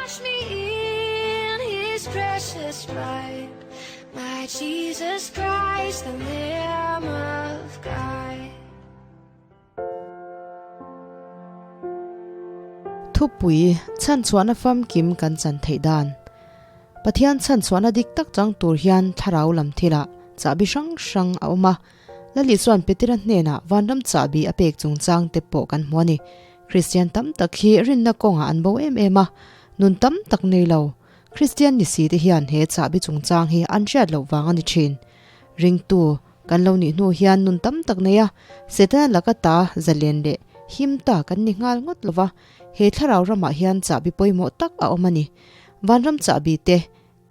Wash me in his precious blood, my Jesus Christ, the Lamb of God. Thupui, Chhanchhuahna famkim kan chan theih dan. Pathian chhanchhuahna dik tak chang tur hian thlarau lam thilah chahbi hrang hrang a awm a. Lali chuan Petera hnenah vanram chahbi a pek chungchang te pawh kan hmu a ni. Kristian tam tak hi rinna kawngah an bo em em a, nun tam tak nei lo. Kristian ni si te hian he chahbi chungchang hi an hriat loh vang a ni thin. Ringtu kan lo nih hnu hian nun tam tak nei a, Setana laka ta zalen leh him ta kan ni nghal ngawt lo va, he thlarau ramah hian chahbi pawimawh tak a awm a ni. Vanram chahbi te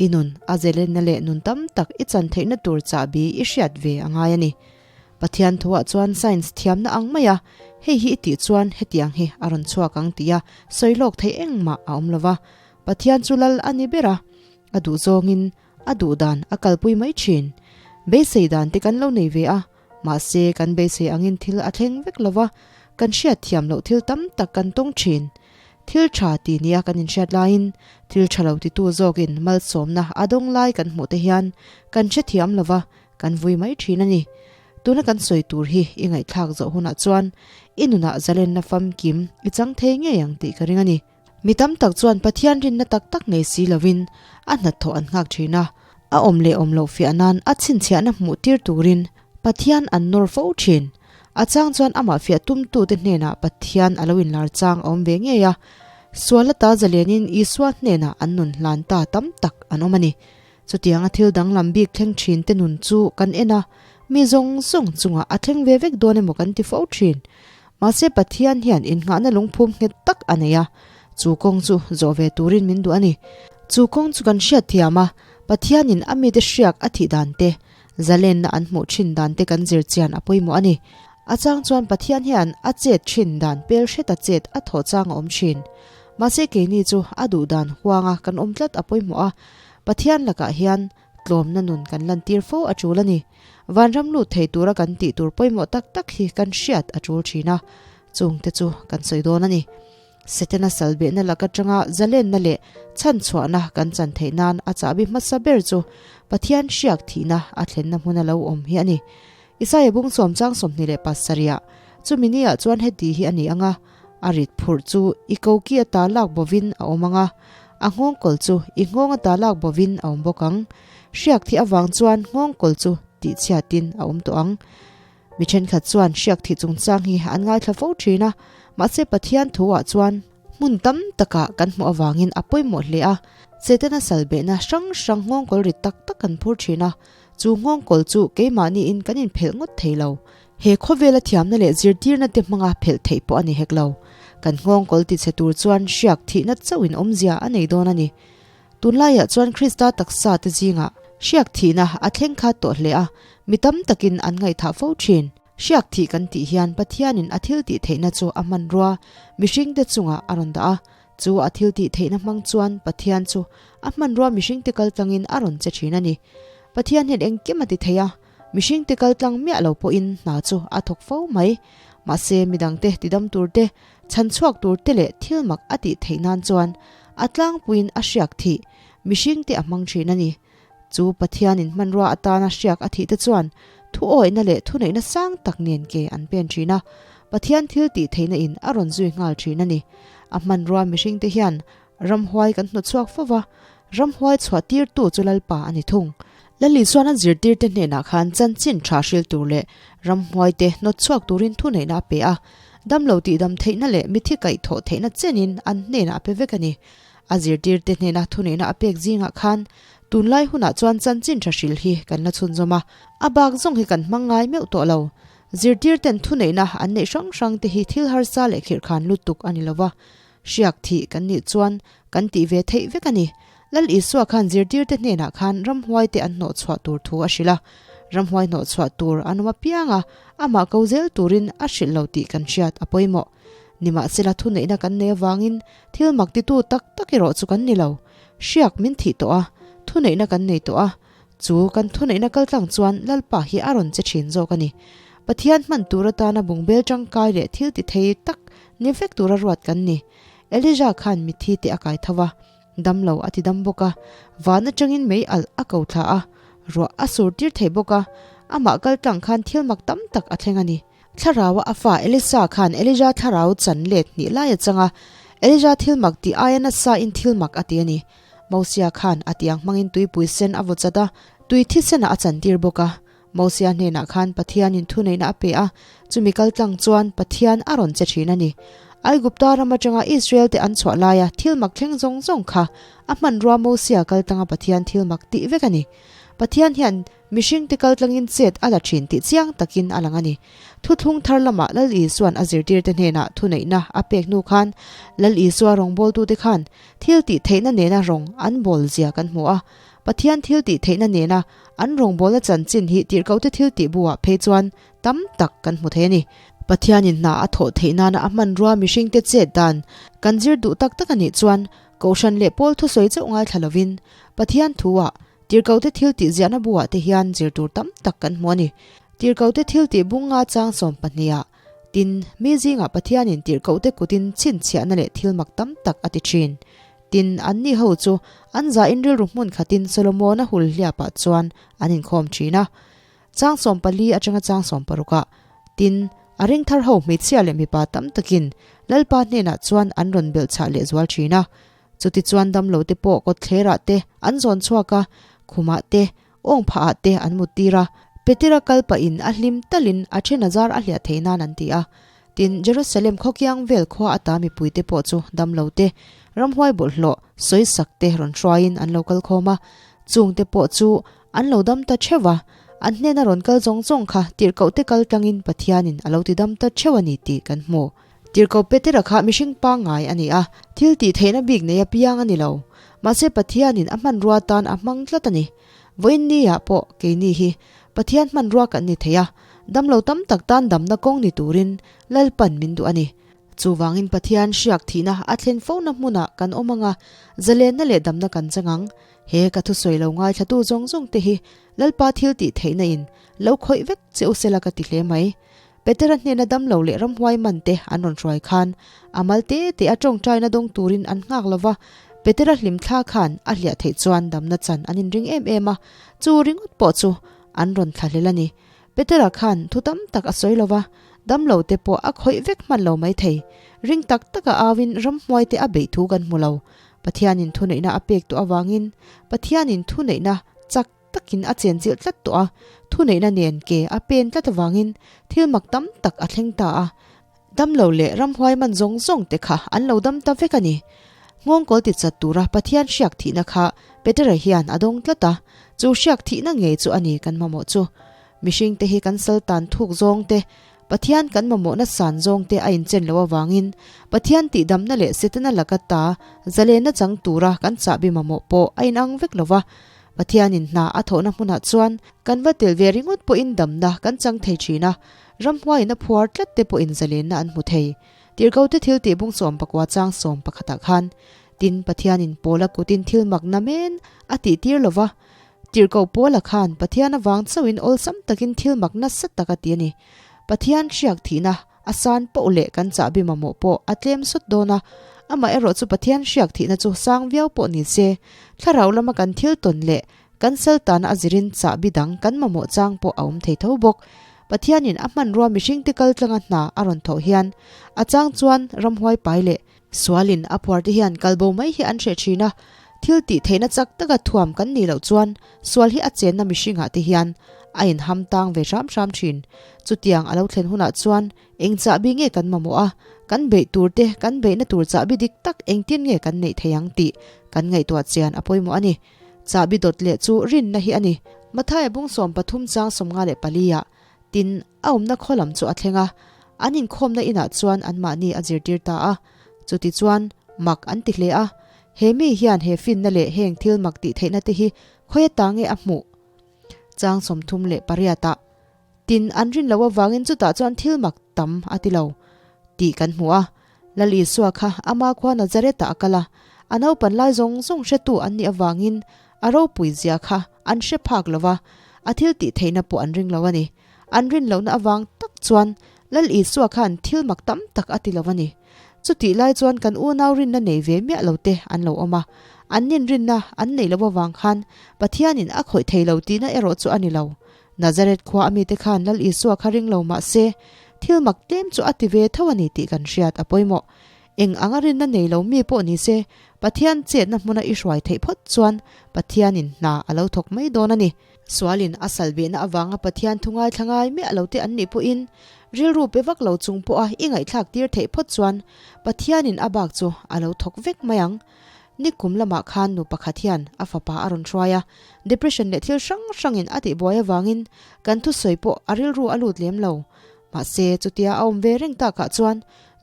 I nun a zelenna leh nun tam tak i chan theihna tur chahbi i hriat ve a ngai a ni. Pathian thuah chuan science thiamna ang mai a, hei hi i tih chuan hetiang hi a rawn chhuak ang tia sawi lawk theih engmah a awm lo va. Pathian chu lal a ni ber a, a duh zawngin a duh dan a kalpui mai thin. Beisei dan te kan lo nei ve a, mahse kan beisei angin thil a thleng vek lo va, kan hriat thiam loh thil tam tak kan tawng thin. Thil tha ti nia kan inhriat laiin thil tha lo titu zawkin malsawmna a dawng lai kan hmuh te hian kan hrethiam lo va, kan vui mai thin a ni. Tuna kan sawi tur hi i ngaihthlak zawh hunah chuan i nunah zalenna famkim i chang thei ngei ang tih ka ring a ni. Mi tam tak chuan Pathian rinna tak tak nei si lovin a hnathawh an nghak thin a, a awm leh awm loh fiah nan a chhinchhiahna hmuh tir turin Pathian an nawr fo thin. A chang chuan amah fiah tumtute hnenah Pathian a lo inlar chang a awm ve ngei a, sual ata zalenin Isua hnenah an nun hlan ta tam tak an awm a ni. Chutianga thil danglam bik thleng thin te nun chu kan en a, mi zawng zawng chungah a thleng ve vek dawn emaw kan ti fo thin. Mahse Pathian hian innghahna lungphum nghet tak a nei a, chu kawng chu zawh ve turin min duh a ni. Chu kawng chu kan hriatthiam a, Pathianin a mite hriak a thih dan te, Zalenna an hmuh thin dan te kan zir chian a pawimawh a ni. A chang chuan Pathian hian a chet thin dan pel hreta chet a thawh chang a awm thin. Mahse keini chu a duh dan huanga kan awm tlat a pawimawh a, Pathian lakah hian tlawmna nun kan lantir fo a tul a ni. Vanram lut thei tura kan tih tur pawimawh tak tak hi kan hriat a tul thin a, chungte chu kan sawi dawn a ni. Setana salbehna lak atanga zalenna leh chhanchhuahna kan chan theih nan a chahbi hmasa ber chu Pathian hriak thihna a thlenna hmuna lo awm hi a ni. Isaia bung sawm chang 27 ah chumi ni ah chuan heti hi a ni ang a, A rit phurh chu i koki ata lak bovin a awm ang a, a nghawngkawl chu i nghawng ata lak bovin a awm bawk ang. Hriak thih avang chuan nghawngkawl chu tihchhiatin a awm tawh ang. Mi thenkhat chuan hriak thih chungchang hi an ngaithla fo thin a, mahse Pathian thuah chuan hmun tam takah kan hmuh avangin a pawimawh hle a. Setana salbehna hrang hrang nghawngkawl rit tak tak kan phur thin a, chu nghawngkawl chu keimahniin kan inphelh ngawt thei lo. He khawvela thiamna leh zirtirna te hmanga phelh theih pawh a ni hek lo. Kan nghawngkawl tichhe tur chuan hriak thihna chauhin awmzia a nei dawn a ni. Tunlaiah chuan Krista taksa te zingah hriak thihna a thleng khat tawh hle a, mi tam takin an ngaihthah fo thin. Hriak thih kan tih hian Pathianin a thil tih theihna chu a hmanrua mihringte chungah a rawn dah a, chu a thil tih theihna hmang chuan Pathian chu a hmanrua mihringte kaltlangin a rawn che thin a ni. Pathian hian engkim a ti thei a, mihringte kaltlang miah lo pawhin hna chu a thawk fo mai. Mahse midangte tidam turte, chhanchhuak turte leh thil mak a tih theih nan chuan A tlangpuiin a hriak thih, mihringte a hmang thin a ni. Chu Pathianin hmanrua atana hriak a thihte chuan thuawihna leh thuneihna sang tak nen ke an pen thin a, Pathian thil tih theihna in a rawn zui nghal thin a ni. A hmanrua mihringte hian ramhuai kan hnawtchhuak fo va, ramhuai chhuah tirtu chu Lalpa a ni thung. Lali chuan a zirtirte hnenah khan chanchin tha hril tur leh ramhuaite hnawtchhuak turin thuneihna a pe a, Damlo tihdam theihna leh mithi kaihthawh theihna chenin an hnenah a pe vek a ni. A zirtirte hnena thuneihna a pek zingah khan tunlai hunah chuan chanchin tha hrilh hi kan la chhunzawm a, a bak zawng hi kan hmang ngai meuh tawh lo. Zirtirten thuneihna an neih hrang hrang te hi thil harsa leh khirhkhan lutuk a ni lo va, hriak thih kan nih chuan kan tih ve theih vek a ni. Lal Isua khan zirtirte hnenah khan ramhuaite an hnawhchhuah tur thu a hrilh a, ramhuai hnawhchhuah tur an awm apiang a, amah ko zel turin a hrilh lo tih kan hriat a pawimawh. Nimahsela thuneihna kan nei avangin thil mak titu tak tak erawh chu kan ni lo. Hriak min thih tawh a, thuneihna kan nei tawh a, chu kan thuneihna kaltlang chuan Lalpa hi a rawn che thin zawk a ni. Pathian hman tur atana bungbel tangkai leh thil ti thei tak ni vek tura ruat kan ni. Elijah khan mitthi te a kai tho va. Damlo a ti dam bawk a, van atangin mei alh a ko thla a, ruah a sur tir thei bawk a, amah kal tlang khan thil mak tam tak a thleng a ni. Thlaraua a fa Elisa khan Elija thlarau chan let hnih lai a chang a, Elija thil mak tih aia nasa in thil mak a ti a ni. Mosia khan a tiang hmangin tuipui sen a vaw chat a, tui thisenah a chantir bawk a. Mosia hnenah khan Pathianin thuneihna a pe a, chumi kaltlang chuan Pathian a rawn che thin a ni. Aigupta ram atanga Israel-te an chhuah laia thil mak thleng zawng zawng kha a hmanrua Mosia kaltlanga Pathian thil mak tih vek a ni. Pathian hian mihringte kaltlangin chet a la thin tih chiang takin a lang a ni. Thuthlung thar lamah Lal Isua'n a zirtirte hnenah thuneihna a pek hnu khan Lal Isua rawngbawltute khan thil tih theihna nena rawng an bawl zia kan hmu a. Pathian thil tih theihna nena An rawngbawlna chanchin hi tirhkohte thil tih buah phei chuan tam tak kan hmu thei a ni. Pathianin hna a thawh theih nana a hmanrua mihringte chet dan kan zir duh tak tak a nih chuan Kohhran leh Pawl thusawi chauh ngaithla lovin Pathian thu-ah tirhkohte thil tih ziahna buah te hian zir tur tam tak kan hmu a ni. Tirhkohte thil tih bunga chang sawmpahniha tin mi zingah Pathianin tirhkohte kutin chhinchhiahna leh thil mak tam tak a ti thin. Tin, anni ho chu an zahin rilru hmun khatin Solomona hul hliapah chuan an inkhawm thin a. Chang 14 atanga chang 16 ah, tin, a ringthar ho hmeichhia leh mipa tam takin Lalpa hnenah chuan an rawn belh chhah leh zual thin a. Chutichuan damlo te pawh kawtthlerah te an zawn chhuak a, khumah te, awngphahah te an mut tir a. Petera kal pahin a hlim talin a then a zar a hliah thei nan an ti a. Tin, Jerusalem khawkiang vel khua ata mipuite pawh chu damlo te, ramhuai bawlhhlawh sawisak te rawn hruaiin an lo kal khawm a. Chungte pawh chu an lo dam ta theuh va, an hnena rawn kal zawng zawng kha tirhkohte kal tlangin Pathianin a lo ti dam ta theuh a ni tih kan hmu. Tirhkoh Petera kha mihring pangngai a ni a, thil tih theihna bik nei apiang a ni lo. Mahse Pathianin a hmanrua tan a hmang tlat a ni. Vawiin niah pawh keini hi Pathian hmanrua kan ni thei a, damlo tam tak tan damna kawng ni turin Lalpan min duh a ni. Chuvangin Pathian hriak thihna a thlen fona hmunah kan awm ang a, zalenna leh damna kan chang ang. He ka thusawi lo ngaithlatu zawng zawng te hi Lalpa thil tih theihna in lo khawih vek che u sela ka ti hle mai. Petera hnena damlo leh ramhuai man te an rawn hruai khan a mal te te a tawngtaina dawng turin an nghak lo va, Petera hlimthla khan a hliah theih chuan damna chan an inring em em a, chu ringawt pawh chu an rawn thlahlel a ni. Petera khan thu tam tak a sawi lo va, damlo te pawh a khawih vek hman lo mai thei. Ring tak taka auin ramhmuai te a beih thu kan hmu lo. Pathianin thuneihna a pek tawh avangin Pathianin thuneihna chak takin a chenchilh tlat tawh a, thuneihna nen ke a pen tlat avangin thil mak tam tak a thleng ta a. Damlo leh ramhuai man zawng zawng te kha an lo dam ta vek a ni. Nghawngkawl ti chat tura Pathian hriak thihna kha Petera hian a dawng tlat a, chu hriak thihna ngei chu a ni kan mamawh chu. Mihring te hi kan sal tan thuk zawng te, Pathian kan mamawhna san zawng te a inchen loh avangin Pathian tihdamna leh Setana laka ta zalenna chang tura kan chahbi mamawh pawh a inang vek lo va. Pathianin hna a thawhna hmunah chuan kan va tel ve ringawt pawhin damna kan chang thei thin a, ramhuaiin a phuar tlat te pawhin zalenna an hmu thei. Tirhkote thil tih bung 19 chang 11 khan, Tin, Pathianin Paula kutin thil makna men a tih tir lo va, Tirhkoh Paula khan Pathian avang chauhin awlsam takin thil mak nasa tak a ti a ni. Pathian hriak thihna a san poh leh kan chahbi mamawh pawh a tlem sawt dawn a, amaherawh chu Pathian hriak thihna chu sang viau pawh ni se, thlarau lama kan thil tawn leh kan sal tana a zirin chahbi dang kan mamawh chang pawh a awm thei tho bawk. Pathianin a hmanrua mihringte kal tlanga hna a rawn thawh hian a chang chuan ramhuai pai leh Sualin a phuarte hian kalbo mai hi an hreh thin a, thil tih theihna chak taka thuam kan nih loh chuan sual hi a chenna mihringah te hian a inham tang ve hram hram thin. Chutiang a lo thlen hunah chuan eng chahbi nge kan mamawh a, kan beih tur te kan beihna tur chahbi dik tak engtin nge kan neih thei ang tih kan ngaihtuah chian a pawimawh a ni. Chahbi dawt leh chu rinna hi a ni. Mathaia bung 13 chang 54 ah Tin, a awmna khaw lam chu a thleng a, an inkhawmna inah chuan anmahni a zirtir ta a. Chutichuan, mak an ti hle a, He mi hian he finna leh heng thil mak tih theihna te hi khawi ata nge a hmuh? Chang 38 ah, Tin, an rin loh avangin chutah chuan thil mak tam a ti lo tih kan hmu a. Lal Isua kha ama khua Nazareth-ah a kal a, a naupan lai zawng zawng hretu an nih avangin a ropui zia kha an hre phak lo va, a thil tih theihna pawh an ring lo a ni. An rin lohna avang tak chuan Lal Isua khan thil mak tam tak a ti lo a ni. Chutih lai chuan kan unau rinna nei ve miah lo te an lo awm a, an ninrinna an neih loh avang khan Pathianin a khawih thei lo tihna erawh chu a ni lo. Nazareth khua a mite khan Lal Isua kha ring lo mah se, thil mak tlem chu a ti ve tho a ni tih kan hriat a pawimawh. Eng anga rinna nei lo mi pawh ni se, Pathian chetna hmuna i hruai theih phawt chuan Pathianin hna a lo thawk mai dawn a ni. Sualin a salbehna avanga Pathian thu ngaithla ngai miah lo te an nih pawhin, rilru pe vak lo chung pawha i ngaihthlak tir theih phawt chuan Pathianin a bak chu a lo thawk vek mai ang. Nikum lamah khan nu pakhat hian a fapa a rawn hruai a, depression leh thil hrang hrangin a tihbuai avangin kan thusawi pawh a rilru a lut lem lo. Mahse, chutia a awm ve reng takah chuan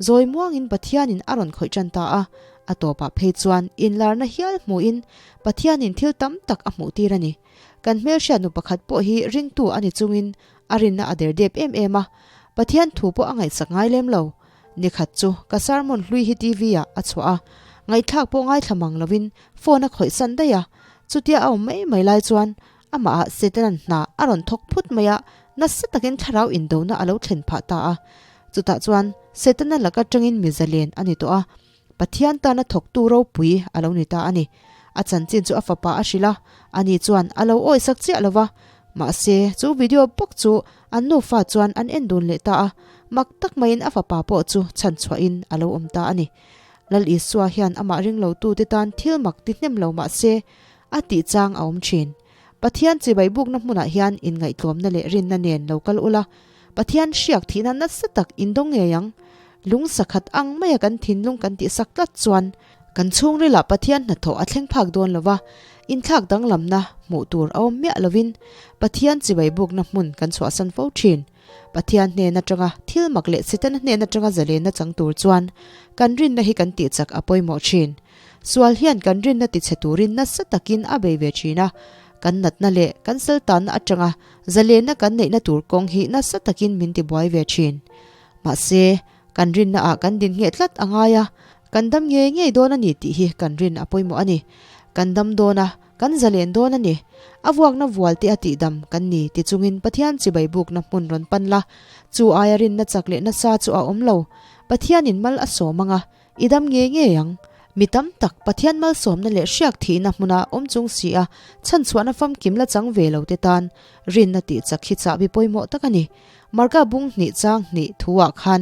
zawi muangin Pathianin a rawn khawih tan ta a, a tawpah phei chuan inlarna hial hmuhin Pathianin thil tam tak a hmuh tir a ni. Kan hmelhriat nu pakhat pawh hi ringtu a ni chungin a rinna a der dep em em a, Pathian thu pawh a ngaihsak ngai lem lo. Nikhat chu ka sermon hlui hi TV ah a chhuah a, ngaihthlak pawh ngaithla mang lovin phone a khawih san daih a, chutia a awm mai mai lai chuan amah ah Setanan hna a rawn thawk phut mai a, nasa takin thlarau indona a lo thlen phah ta a. Chutah chuan Setana laka tangin mi zalen a ni tawh a, Pathian tana thawktu ropui a lo ni ta a ni. A chanchin chu a fapa a hrilh a, ani chuan a lo awisak chiah lo va. Mahse, chu video bawk chu an nufa chuan an en dun leh ta a, mak tak maiin a fapa pawh chu chhan chhuahin a lo awm ta a ni. Lal Isua hian amah ringlotute tan thil mak ti hnem lo mah se, a tih chang a awm thin. Pathian chibai bukna hmunah hian inngaihtlawmna leh rinna nen lo kal ula, Pathian hriak thihna nasa tak indawng ngei ang. Lung sakhat ang maia kan thinlung kan tihsak tlat chuan kan chhungrilah Pathian hnathawh a thleng phak dawn lova, inthlak danglamna hmuh tur a awm miah lovin Pathian chibai bukna hmun kan chhuahsan fo thin. Pathian hnen atanga thil mak leh Setana hnen atanga zalenna chang tur chuan kan rinna hi kan tihchak a pawimawh thin. Sual hian kan rinna tichhe turin nasa takin a bei ve thin a, kan natna leh kan saltanna atanga zalenna kan neihna tur kawng hi nasa takin min tibuai ve thin. Mahse, kan rinna ah kan din ngheh tlat a ngai a, kan dam ngei ngei dawn a ni tih hi kan rin a pawimawh a ni. Kan dam dawn a, kan zalen dawn a ni. A vuakna vual te a tihdam kan ni ti chungin Pathian chibai bukna hmun rawn pan la, chu aia rinna chak leh nasa chu a awm lo. Pathianin mal a sawm ang a, I dam ngei ngei ang. Mi tam tak Pathian malsawmna leh hriak thihna hmuna awm chung si a, chhanchhuahna famkim la chang ve lo te tan rinna tih chak hi chahbi pawimawh tak a ni. Marka bung hnih chang hnih thu ah khan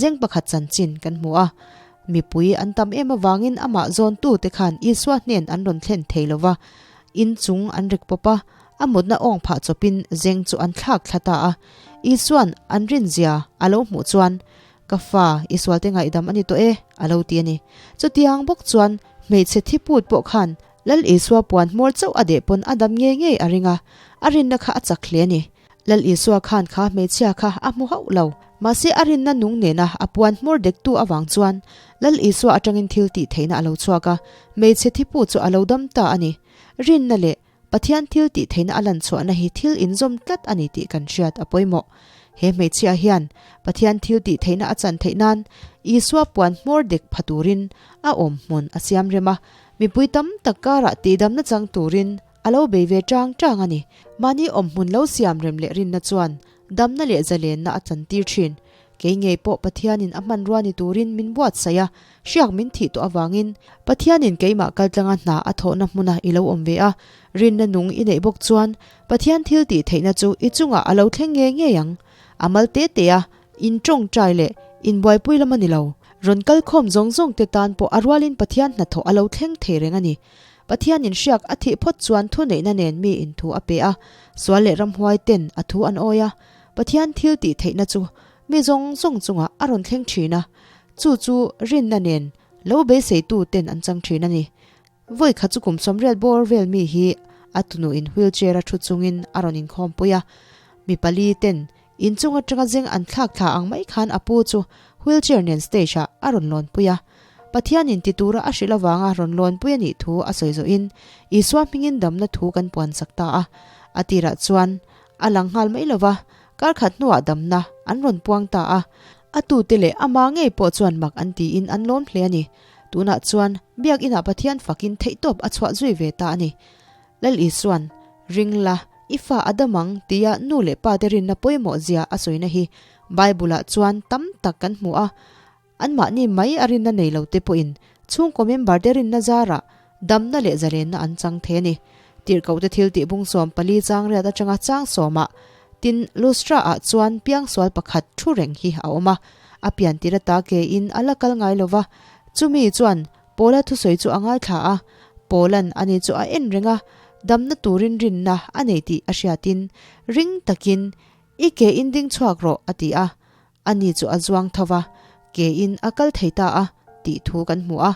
zeng pakhat chanchin kan hmu a. Mipui an tam em avangin amah zawntu te khan Isua hnen an rawn thlen thei lo va, in chung an rek pawp a, a mutna awng phah chawpin zeng chu an thlak thla ta a. Isuan an rinzia a lo hmuh chuan Ka fa, i sualte ngaihdam a ni tawh e, a lo ti a ni. Chutiang bawk chuan hmeichhe thi put pawh khan Lal Isua puan hmawr chauh a deh pawn a dam ngei ngei a ring a, a rinna kha a chak hle a ni. Lal Isua khan kha hmeichhia kha a hmu hauh lo. Mahse a rinna nung nena a puan hmawr dektu avang chuan Lal Isua atangin thil tih theihna a lo chhuak a, hmeichhe thi put chu a lo dam ta a ni. Rinna leh Pathian thil tih theihna a lan chhuahna hi thil inzawm tlat a ni tih kan hriat a pawimawh. He hmeichhia hian Pathian thil tih theihna a chan theih nan Isua puan hmawr dek pha turin a awm hmun a siam rem a, mipui tam tak karah tihdamna chang turin a lo bei ve tang tang a ni. Mahni awm hmun lo siam rem leh rinna chuan damna leh zalenna a chantir thin. Kei ngei pawh Pathianin a hmanrua ni turin min buatsaih a, hriak min thih tawh avangin Pathianin keimah kaltlanga hna a thawhna hmuna i lo awm ve a, rinna nung i neih bawk chuan Pathian thil tih theihna chu i chungah a lo thleng ngei ngei ang. A mal te te a, in tawngtai leh in buaipui lam a ni lo. Rawn kal khawm zawng zawng te tan pawh a rualin Pathian hnathawh a lo thleng thei reng a ni. Pathianin hriak a thih phawt chuan thuneihna nen mi in thu a pe a, sual leh ramhuai ten a thu an awi a, Pathian thil tih theihna chu mi zawng zawng chungah a rawn thleng thin a, chu chu rinna nen lo beiseitu ten an chang thin a ni. Vawi khat chu kum sawmriat bawr vel mi hi a tunuin wheelchair a thu chungin a rawn inkhawmpui a, mi pali ten inchung atanga zeng an thlak thla ang mai khan a pu chu wheelchair nen stage ah a rawn lawnpui a. Pathianin ti tura a hrilh avanga rawn lawnpui a nih thu a sawi zawhin Isua hmingin damna thu kan puansak ta a. A tirah chuan A lang nghal mai lo va, kar khat hnuah damna an rawn puang ta a. A tute leh ama ngei pawh chuan mak an tiin an lawm hle a ni. Tunah chuan Biak inah Pathian fakin theihtawp a chhuah zui ve ta a ni. Lal Isuan, Ring la, i fa a dam ang tia nu leh pa te rinna pawimawh zia a sawina hi Bible-ah chuan tam tak kan hmu a. Anmahni mai a rinna nei lo te pawhin chhungkaw member te rinna zarah damna leh zalenna an chang thei a ni. Tirhkohte thil tih bung 14 chang riat atanga chang sawmah tin Lustra ah chuan piangsual pakhat thu reng hi a awm a, a pian tir ata ke in a la kal ngai lova, chumi chuan Paula thusawi chu a ngaithla a, Paula'n ani chu a en reng a, damna turin rinna a nei tih a hriatin ring takin I ke in ding chhuak rawh a ti a, ani chu a zuang tho va, ke in a kal thei ta a tih thu kan hmu a.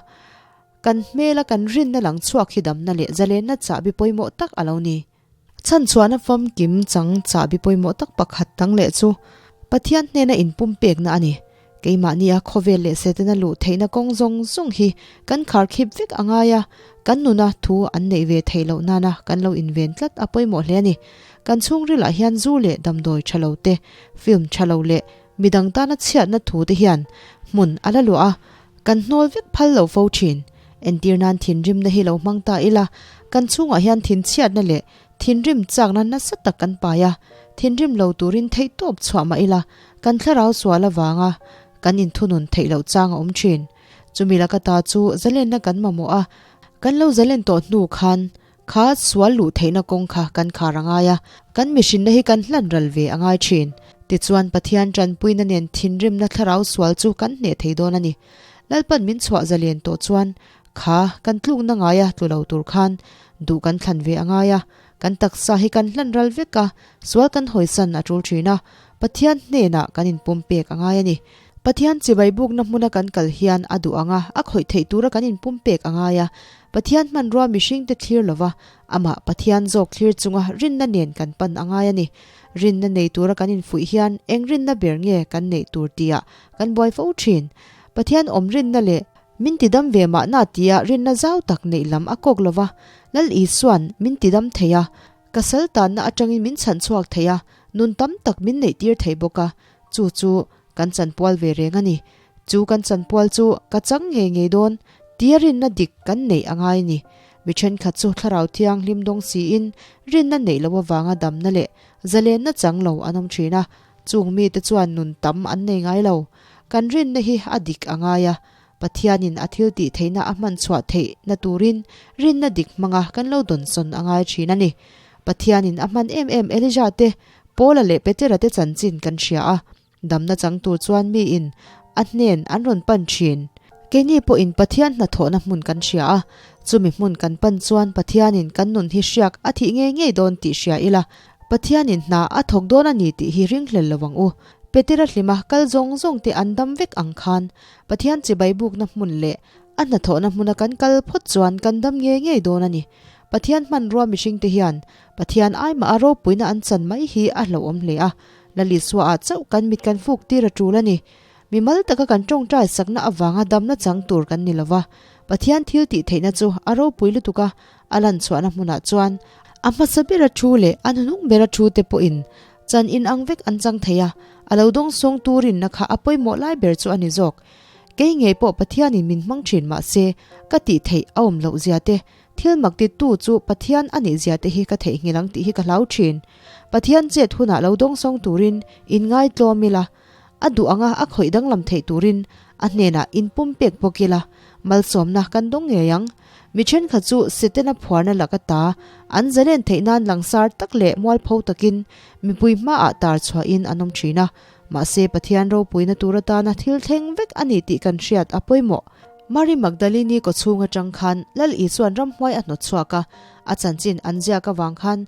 Kan hmela kan rinna lang chhuak hi damna leh zalenna chahbi pawimawh tak a lo ni. Chhanchhuahna famkim chang chahbi pawimawh tak pakhat dang leh chu Pathian hnena inpumpekna a ni. Keimahnia khawvel leh Setana luh theihna kawng zawng zawng hi kan kharkhip vek a ngai a, kan nuna thu an neih ve theih loh nana kan lo inven tlat a pawimawh hle a ni. Kan chhungrilah hian zu leh damdawi tha lo te, film tha lo leh midang tana chhiatna thu te hian hmun a la luah a, kan hnawl vek phal lo fo thin. Entir nan thinrimna hi lo hmang ta ila, kan chhungah hian thinchhiatna leh Thinrim chakna nasa tak kan pai a, thinrim lo turin theihtawp chhuah mah ila, kan thlarau sual avanga kan inthunun theih loh chang a awm thin. Chumi laka ta chu zalenna kan mamawh a, kan lo zalen tawh hnu khan kha sual luh theihna kawng kha kan khar a ngai a, kan mihrinna hi kan hlan ral ve a ngai thin. Tichuan Pathian tanpuina nen thinrimna thlarau sual chu kan hneh thei dawn a ni. Lalpan min chhuah zalen tawh chuan Kha kan tlukna ngaia tlu lo tur khan duh kan thlan ve a ngai a, kan taksa hi kan hlan ral vek a, sual kan hawisan a tul thin a, Pathian hnenah kan inpumpek a ngai a ni. Pathian chibai bukna hmuna kan kal hian a duh ang a, a khawih theih tura kan inpumpek a ngai a, Pathian hmanrua mihringte thlir lova, amah Pathian zawk thlir chunga rinna nen kan pan a ngai a ni. Rinna nei tura kan infuih hian eng rinna ber nge kan neih tur tihah kan buai fo thin. Pathian awm rinna leh Min tidam ve mahna tia rinna zau tak neih lam a kawk lova, Lal Isua'n min tidam thei a, ka sal tanna atangin min chhan chhuak thei a, nun tam tak min neih tir thei bawk a, chu chu kan chanpual ve reng a ni. Chu kan chanpual chu ka chang ngei ngei dawn tia rinna dik kan neih a ngai a ni. Mi thenkhat chu thlarau thianghlim dawng siin rinna neih loh avanga damna leh zalenna chang lo an awm thin a, Chung mite chuan nun tam an nei ngai lo. Kan rinna hi a dik a ngai a, Pathianin a thil tih theihna a hman chhuah theihna turin rinna dik hmanga kan lo dawnsawn a ngai thin a ni. Pathianin a hman em em Elijah te, Paula leh Petera te chanchin kan hria a, damna chang tur chuan miin a hnen an rawn pan thin. Keini pawhin Pathian hnathawhna hmun kan hria a, chumi hmun kan pan chuan Pathianin kan nun hi hriak a thih ngei ngei dawn tih hria ila, Pathianin hna a thawk dawn a ni tih hi ringhlel lo ang u. Petera hlima kal zawng zawng te an dam vek ang khan Pathian chibai bukna hmun leh a hnathawhna hmuna kan kal phawt chuan kan dam ngei ngei dawn a ni. Pathian hmanrua mihringte hian Pathian aimah a ropuina an chan mai hi a hlauhawm hle a, Lal Isua ah chauh kan mit kan fuk tir a tul a ni. Mimal taka kan tawngtai sakna avanga damna chang tur kan ni lova, Pathian thil tih theihna chu a ropui lutuk a, a lan chhuahna hmunah chuan a hmasa bera thu leh a hnuhnung bera thu te pawhin chan inang vek an chang thei a, a lo dawngsawng tu rinna kha a pawimawh lai ber chu a ni zawk. Kei ngei pawh Pathianin min hmang thin mahse ka tih theih a awm loh zia te, thil mak titu chu Pathian a nih zia te hi ka theihnghilh ang tih hi ka hlau thin. Pathian chet hunah lo dawngsawng turin inngaitlawm ila, A duh anga a khawih danglam theih turin a hnenah inpumpek bawk ila, malsawmna kan dawng ngei ang. Mi thenkhat chu Setana phuarna laka ta an zalen theih nan langsar tak leh mualpho takin mipui hmaah tar chhuahin an awm thin a. Mahse Pathian ropuina tur atana thil thleng vek a ni tih kan hriat a pawimawh. Mary Magdalene-i kawchhung atang khan Lal Isua'n ramhuai a hnawt chhuak a, a chanchin an ziak avang khan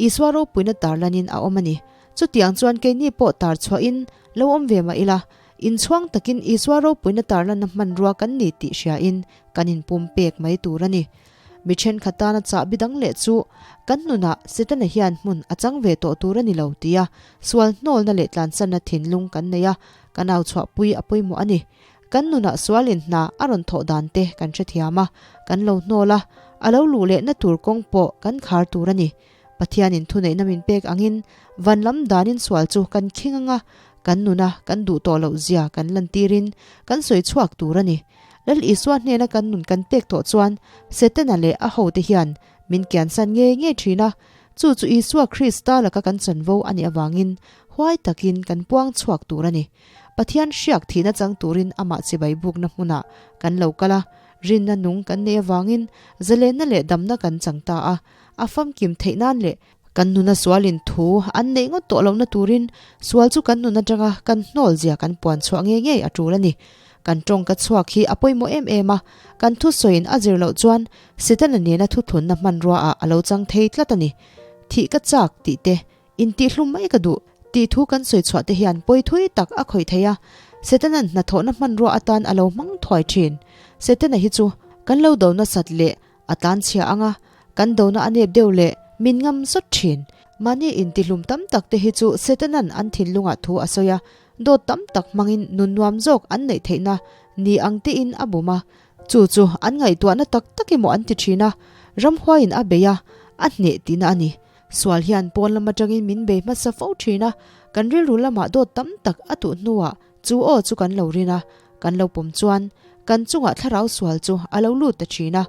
Isua ropuina tarlanin a awm a ni. Chutiang chuan keini pawh tar chhuahin lo awm ve mah ila, inchhuang takin Isua ropuina tarlanna hmanrua kan ni tih hriain kan inpum pek mai tur a ni. Mi thenkhat tana chahbi dang leh chu kan nunah Setana hian hmun a chang ve tawh tur a ni lo tia sual hnawlna leh tlansanna thinlung kan nei a, kan au chhuahpui a pawimawh a ni. Kan nunah sualin hna a rawn thawh dan te kan hrethiam a, kan lo hnawl a, a lo luh lehna tur kawng pawh kan khar tur a ni. Pathianin thuneihna min pek angin van lam danin sual chu kan khing anga kan nuna kan duh tawh loh zia kan lantirin kan sawi chhuak tur a ni. Lal Isua hnena kan nun kan pek tawh chuan Setana leh a hote hian min kiansan ngei ngei thin a, chu chu Isua Krista laka kan chanvo a nih avangin huai takin kan puang chhuak tur a ni. Pathian hriak thihna chang turin amah chibai bukna hmunah kan lo kal a, rinna nung kan neih avangin zalenna leh damna kan chang ta a, a famkim theih nan leh kan nuna sualin thu an neih ngawt tawh lohna turin sual chu kan nun atanga kan hnawl zia kan puan chhuah ngei ngei a tul a ni. Kan tawngka chhuak hi a pawimawh em em a, kan thusawiin a zir loh chuan Setana nena thuthlunna hmanrua ah a lo chang thei tlat a ni. Thih ka chak tih te, intihhlum mai ka duh tih thu kan sawi chhuah te hian pawi thui tak a khawih thei a, Setana'n hnathawhna hmanrua atan a lo hmang thuai thin. Setana hi chu kan lo do nasat leh a tlanchhia ang a, kan dona a nep deuh leh min ngam zawt thin. Mahni intihlum tam tak te hi chu Setana'n an thinlungah thu a sawi a, dawt tam tak hmangin nun nuam zawk an neih theihna ni ang tein a bum a, Chu chu an ngaihtuahna tak tak emaw an ti thin a, ramhuaiin a bei a, a hneh tihna a ni. Sual hian pawn lam atangin min bei hmasa fo thin a, kan rilru lamah dawt tam tak a tuh hnuah chu aw chu kan lo rin a, kan lo pawm chuan kan chungah thlarau sual chu a lo lut ta thin a,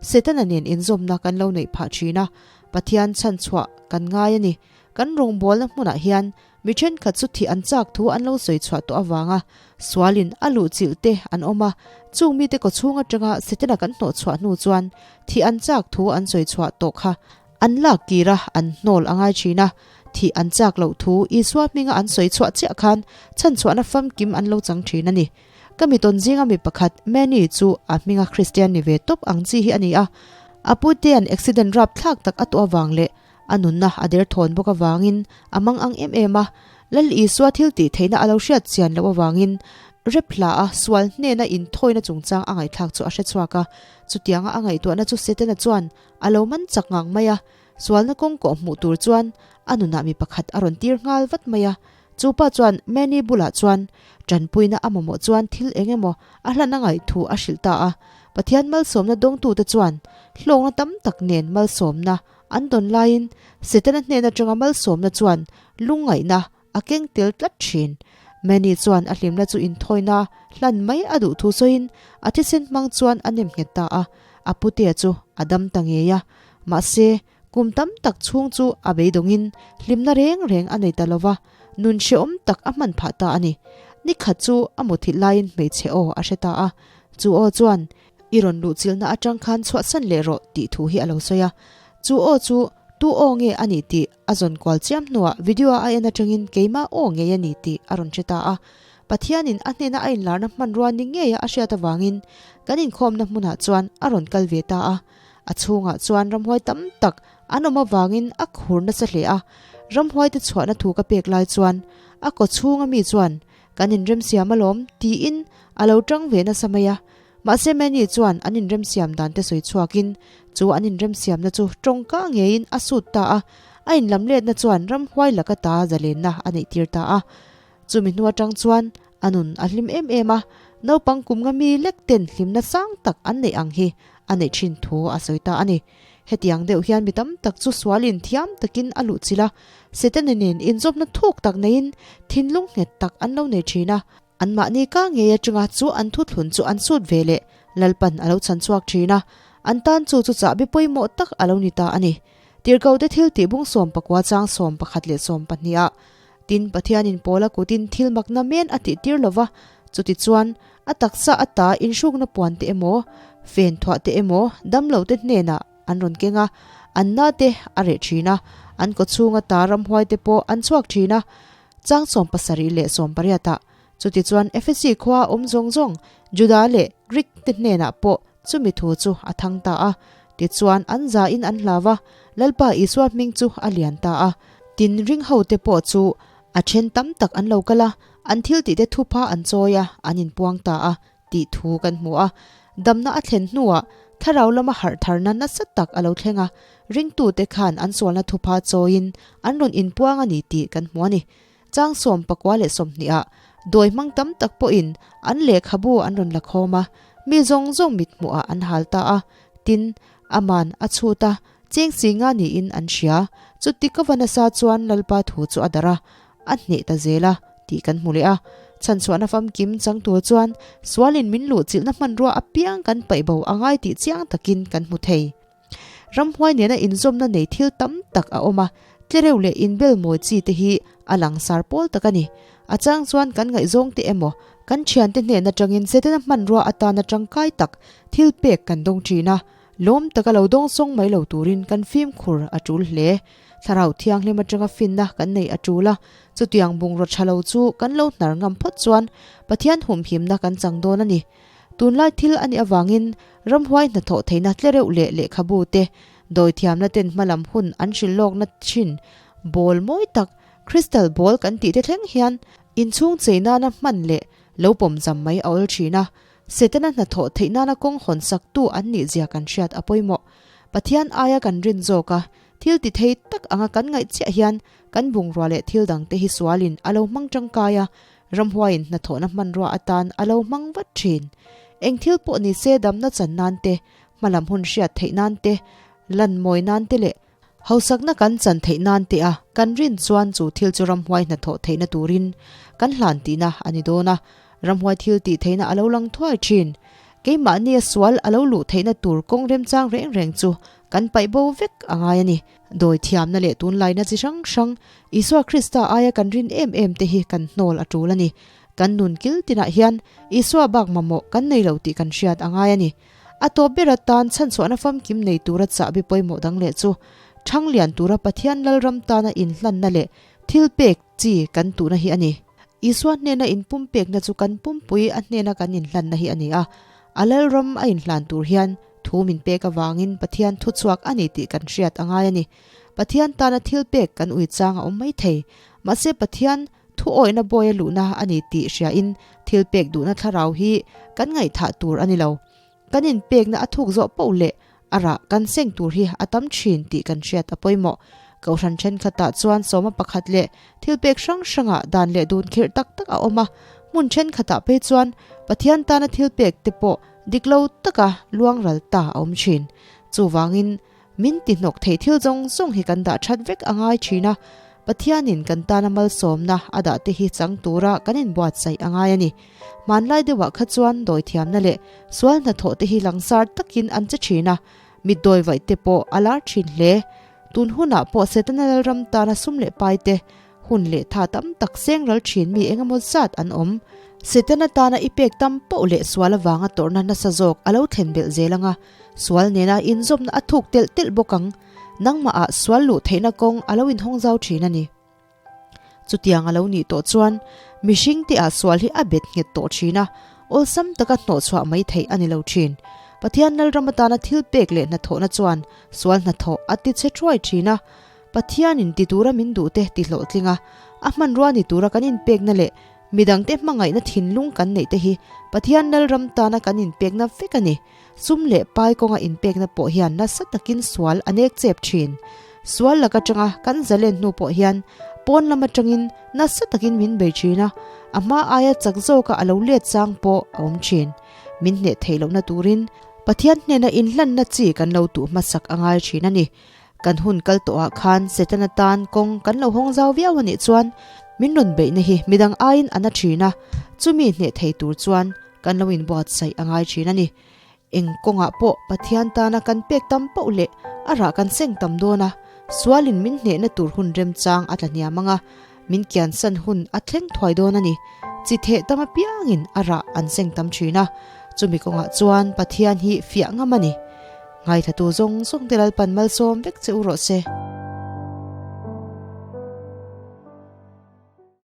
Setana nen inzawmna kan lo neih phah thin a, Pathian chhanchhuah kan ngai a ni. Kan rawngbawlna hmunah hian Mi thenkhat chu thih an chak thu an lo sawi chhuah tawh avanga sualin a luh chilh te an awm a, chung mite kawchhung atanga Setana kan hnawh chhuah hnu chuan thih an chak thu an sawi chhuah tawh kha an lak kir a, an hnawl a ngai thin a. Thih an chak loh thu Isua hminga an sawi chhuah chiah khan chhanchhuahna famkim an lo chang thin a ni. Ka mi tawn zinga mi pakhat Manny chu a hminga Kristian ni ve tawp ang chi hi a ni a, a putea'n accident rapthlak tak a tuah avang leh A nunna a derthawn bawk avangin a mang ang em em a, Lal Isua thil tih theihna a lo hriat chian loh avangin rep hla a sual hnena inthawina chungchang a ngaihthlak chu a hre chhuak a. Chutianga a ngaihtuahna chu Setana chuan a lo man chak ngang mai a, sualna kawng kawh hmuh tur chuan a nunah mi pakhat a rawn tir nghal vat mai a. Chu pa chuan Manny bulah chuan tanpuina a mamawh chuan thil eng emaw a hlan a ngaih thu a hrilh ta a. Pathian malsawmna dawngtute chuan hlawkna tam tak nen malsawmna An dawn laiin Setana hnen atanga malsawmna chuan lungngaihna a keng tel tlat thin. Manny chuan a hlimna chu inthawina hlan mai a duh thu sawiin a thisen hmang chuan a nem nghet ta a, a putea chu a dam ta ngei a. Mahse, kum tam tak chhung chu a beidawngin hlimna reng reng a nei ta lo va, nun hrehawm tak a hman phah ta a ni. Nikhat chu a muthilh laiin hmeichhe aw a hre ta a, chu aw chuan I rawn luhchilhna atang khan chhuahsan leh rawh tih thu hi a lo sawi a. Chu aw chu tu aw nge a nih tih a zawn kual chiam hnuah video a en atangin keimah aw ngei a ni tih a rawn hre ta a. Pathianin a hnena a inlarna hmanrua ni ngeia a hriat avangin kan inkhawmna hmunah chuan a rawn kal ve ta a. A chhungah chuan ramhuai tam tak an awm avangin a khur nasa hle a. Ramhuaite chhuahna thu ka pek lai chuan a kaw chhunga mi chuan kan inremsiam alawm tiin a lo tang ve nasa mai a. Mahse Manny chuan an inremsiam dan te sawi chhuakin chu an inremsiamna chu tawngka ngeiin a sut ta a, a inlamletna chuan ramhuai laka ta zalenna a neihtir ta a. Chumi hnu atang chuan a nun a hlim em em a, naupang kum nga mi lek ten hlimna sang tak an neih ang hi a neih thin thu a sawi ta a ni. Hetiang deuh hian mi tam tak chu sualin thiam takin a luhchilh a, Setana nen inzawmna thuk tak neiin thinlung nghet tak an lo nei thin a, Anmahni ka ngei atanga chu an thuthlun chu an sut ve leh Lalpan a lo chhan chhuak thin a, an tan chu chu chahbi pawimawh tak a lo ni ta a ni. Tirhkohte thil tih bung 19 chang 11 leh 12 ah, Tin, Pathianin Paula kutin thil makna men a tih tir lova, chutichuan a taksa ata inhrukna puan te emaw, fen thuah te emaw damlo te hnenah an rawn keng a, an na te a reh thin a, an kawchhung ata ramhuai te pawh an chhuak thin a. Chang 70 leh 80 ah, chutichuan Efesi khua awm zawng zawng Juda leh Grik te hnenah pawh chumi thu chu a thang ta a. Tichuan an zain an hlau a, Lalpa Isua hming chu a lian ta a. Tin, ring ho te pawh chu a then tam tak an lo kal a, an thil tih te thupha an chawi a, an inpuang ta a tih thu kan hmu a. Damna a thlen hnuah thlarau lama harh tharna nasa tak a lo thleng a, ringtute khan an sualna thupha chawiin an rawn inpuang a ni tih kan hmu a ni. Chang 19 leh 20 ah dawi hmang tam tak pawhin an lehkhabu an rawn la khawm a, mi zawng zawng mithmuhah an hal ta a, tin, aman a chhut a, cheng si nga niin an hria. Chuti ka va nasa chuan Lalpa thu chu a darh a, a hneh ta zel a tih kan hmu leh a. Chhanchhuahna famkim chang tur chuan sualin min luhchilhna hmanrua apiang kan paih bo a ngai tih chiang takin kan hmu thei. Ramhuai nena inzawmna nei thil tam tak a awm a, tlereuh leh inbel mawi chi te hi a langsar pawl tak a ni. A chang chuan kan ngaihzawngte emaw, kan thiante hnen atangin Setana hmanrua atana tangkai tak thil pek kan dawng thin a, lawm taka lo dawng sawng mai lo turin kan fimkhur a tul hle. Thlarau thianghlim atanga finna kan neih a tul a, chutiang bungraw tha lo chu kan lo hnar ngam phawt chuan Pathian humhimna kan chang dawn a ni. Tunlai thil a nih avangin ramhuai hnathawh theihna tlereuh leh lehkhabu te, dawithiamna ten hmalam hun an hrilh lawkna thin ball mawi tak, Crystal ball kan tih te thleng hian inchhung chei nana hman leh lo pawm zam mai a awl thin a. Setana hnathawh theih nana kawng hawn saktu an nih zia kan hriat a pawimawh. Pathian aia kan rin zawk a, thil ti thei tak anga kan ngaih chiah hian kan bungrua leh thil dang te hi sualin a lo hmang tangkai a, ramhuaiin hnathawhna hmanrua atan a lo hmang vat thin. Eng thil pawh ni se damna chan nan te, hmalam hun hriat theih nan te, lan mawi nan te leh Hausakna kan chan theih nan teh a, kan rin chuan chu thil chu ramhuai hnathawh theihna turin kan hlan tihna a ni dawn a, ramhuai thil tih theihna a lo lang thuai thin. Keimahnia sual a lo luh theihna tur kawng remchang reng reng chu kan paih bo vek a ngai a ni. Dawi thiamna leh tunlaina chi hrang hrang Isua Krista aia kan rin em em te hi kan hnawl a tul a ni. Kan nun kil tinah hian Isua bak mamawh kan nei lo tih kan hriat a ngai a ni. A tawp ber atan chhanchhuahna famkim nei tura chahbi pawimawh dang leh chu ṭhang lian tura Pathian Lalram tana inhlanna leh thil pek chi kan tuhna hi a ni. Isua hnena inpumpekna chu kan pumpui a hnena kan inhlanna hi a ni a. A Lalram a inhlan tur hian thu min pek avangin Pathian thuchhuak a ni tih kan hriat a ngai a ni. Pathian tana thil pek kan ui chang a awm mai thei. Mahse Pathian Thu awihna bawi a luhna a ni tih hriain thil pek duhna thlarau hi kan ngaihthah tur a ni lo. Kan inpekna a thuk zawh poh leh a rah kan seng tur hi a tam thin tih kan hriat a pawimawh. Kohhran thenkhatah chuan sawma pakhat leh thil pek hrang hrangah dan leh dun khirh tak tak a awm a, hmun thenkhatah phei chuan Pathian tana thil pek te pawh dik lo taka luang ral ta a awm thin. Chuvangin Min ti hnawk thei thil zawng zawng hi kan dah that vek a ngai thin a, Pathianin kan tana malsawmna a dah te hi chang tura kan inbuatsaih a ngai a ni. Hmanlai deuhah kha chuan dawithiamna leh sual hnathawh te hi langsar takin an che thin a, mitdawi vaih te pawh a lar thin hle. Tun hunah pawh Setana Lalram tana sum leh pai te, Hun leh tha tam tak seng ral thin mi engemaw zat an awm. Setana tana i pek tam poh leh sual avanga tawrhna nasa zawk a lo thlen belh zel anga, sual nena inzawmna a thuk telh telh bawk ang. Nangmah ah sual luh theihna kawng a lo inhawng zau thin a ni. Chutiang a lo nih tawh chuan mihring te ah sual hi a bet nghet tawh thin a, awlsam taka hnawhchhuah mai theih a ni lo thin. Pathian Lalram atana thil pek leh hnathawhna chuan sual hnathawh a ti che thuai thin a, Pathianin ti tura min duhte ti hlawhtling a, a hmanrua ni tura kan inpekna leh midangte hmangaihna thinlung kan neih te hi Pathian Lalram tana kan inpekna vek a ni. Sum leh pai kawnga inpekna pawh hian nasa takin sual a nek chep thin. Sual lak atanga kan zalen hnu pawh hian pawn lam atangin nasa takin min bei thin a, a hma aia chak zawka a lo let chang pawh a awm thin. Min hneh theih lohna turin Pathian hnena inhlanna chi kan lo tuh hmasak a ngai thin a ni. Kan hun kal tawhah khan Setana tan kawng kan lo hawng zau viau a nih chuan min rawn beihna hi midang aiin a na thin a, chumi hneh thei tur chuan kan lo inbuatsaih a ngai thin a ni. Eng kawngah pawh Pathian tana kan pek tam poh leh a rah kan seng tam dawn a, sualin min hnehna tur hun remchang a tla hniam ang a, min kiansan hun a thleng thuai dawn a ni. Chi theh tam apiangin a rah an seng tam thin a, chumi kawngah chuan Pathian hi fiah ngam a ni. Ngaithla tu zawng zawng te Lalpan malsawm vek che u rawh se.